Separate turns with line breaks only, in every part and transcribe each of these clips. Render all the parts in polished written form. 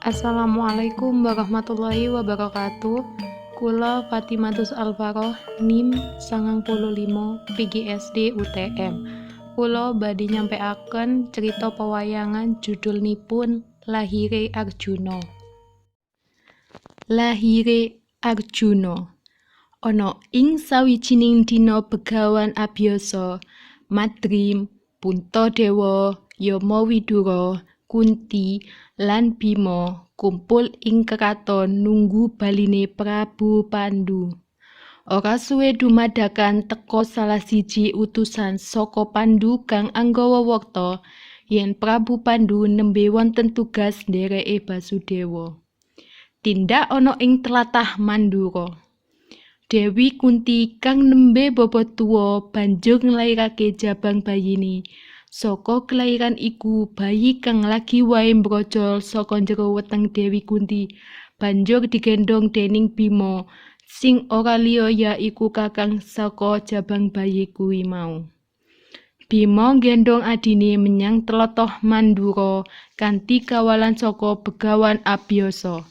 Assalamualaikum warahmatullahi wabarakatuh. Kula Fatimatus Alfaroh NIM 95 PGSD UTM. Kula badhe nyampeaken cerita pewayangan judulnipun Lahire Arjuna. Lahire Arjuna. Ana ing sawijining dina Begawan Abyasa, Madrim, Puntadewa, Yama Widura, Kunti, lan Bima kumpul ing keraton nunggu baline Prabu Pandu. Ora suwe dumadakan teka salah siji utusan saka Pandu kang anggawa warta yen Prabu Pandu nembe wonten tugas ndereke Basudewa. Tindak ana ing tlatah Mandura. Dewi Kunti kang nembe baba tuwa banjur nglairake jabang bayine. Saka kelairan iku bayi kang lagi wae mbrojol saka njero weteng Dewi Kunti banjur digendhong dening Bima sing ora liya ya iku kakang saka jabang bayi kuwi mau. Bima nggendhong adine menyang tlatah Mandura kanthi kawalan saka Begawan Abyasa.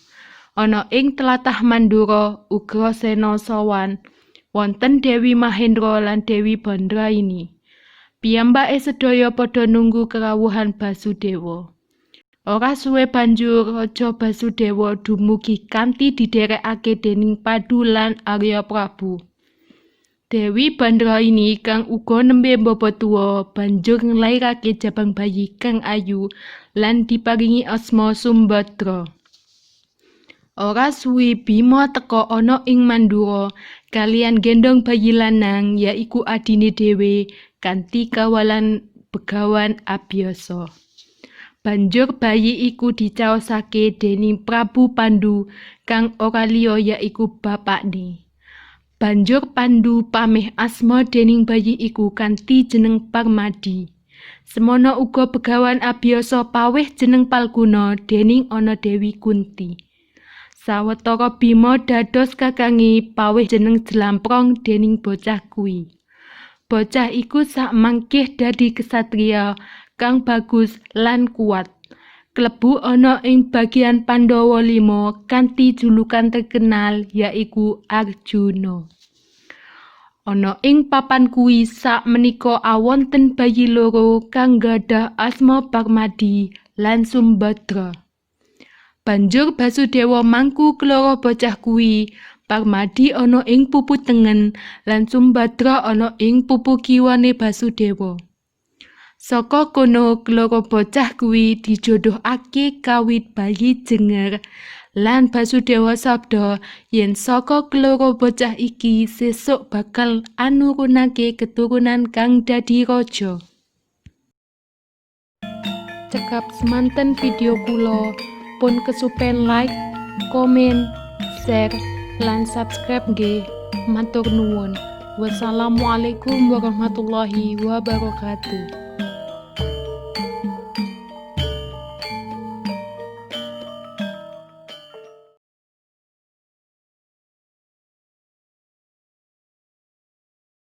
Ana ing tlatah Mandura Ugrasena sowan wonten Dewi Mahendra lan Dewi Bandrayini. Piyambake sedaya padha nunggu kerawuhan Basudewa. Ora suwe banjur Raja Basudewa dumugi kanthi didherekake dening Pandu lan Arya Prabu. Dewi Bandrayini kang uga nembe baba tuwa banjur nglairake jabang bayi kang ayu lan diparingi asma Sumbadra. Ora suwi Bima teka ana ing Mandura kaliyan gendhong bayi lanang yaiku adine dhewe kanthi kawalan Begawan Abyasa. Banjur bayi iku dicaosake dening Prabu Pandu kang ora liya yaiku bapakne. Banjur Pandu pameh asma dening bayi iku kanthi jeneng Parmadi. Semana uga Begawan Abyasa paweh jeneng Palguna dening ana Dewi Kunti. Sawetara Bima dados kakange paweh jeneng Jlamprong dening bocah kuwi. Bocah iku sakmangkih dadi kesatria kang bagus lan kuat. Klebu ana ing bagian Pandhawa 5 kanthi julukan terkenal yaiku Arjuna. Ana ing papan kuwi sakmenika awonten bayi loro kang gadhah asma Parmadi lan Sumbadra. Banjur Basudewa mangku keloro bocah kuwi, Parmadi ana ing pupu tengen lan Sumbadra ana ing pupu kiwane Basudewa. Saka kono keloro bocah kuwi dijodohake kawit bayi jenger lan Basudewa sabda yen saka keloro bocah iki sesuk bakal anurunake keturunan kang dadi raja. Cekap semanten video kula, pun kesupen like, komen, share, lan subscribe nggih. Matur nuwun. Wassalamualaikum warahmatullahi wabarakatuh.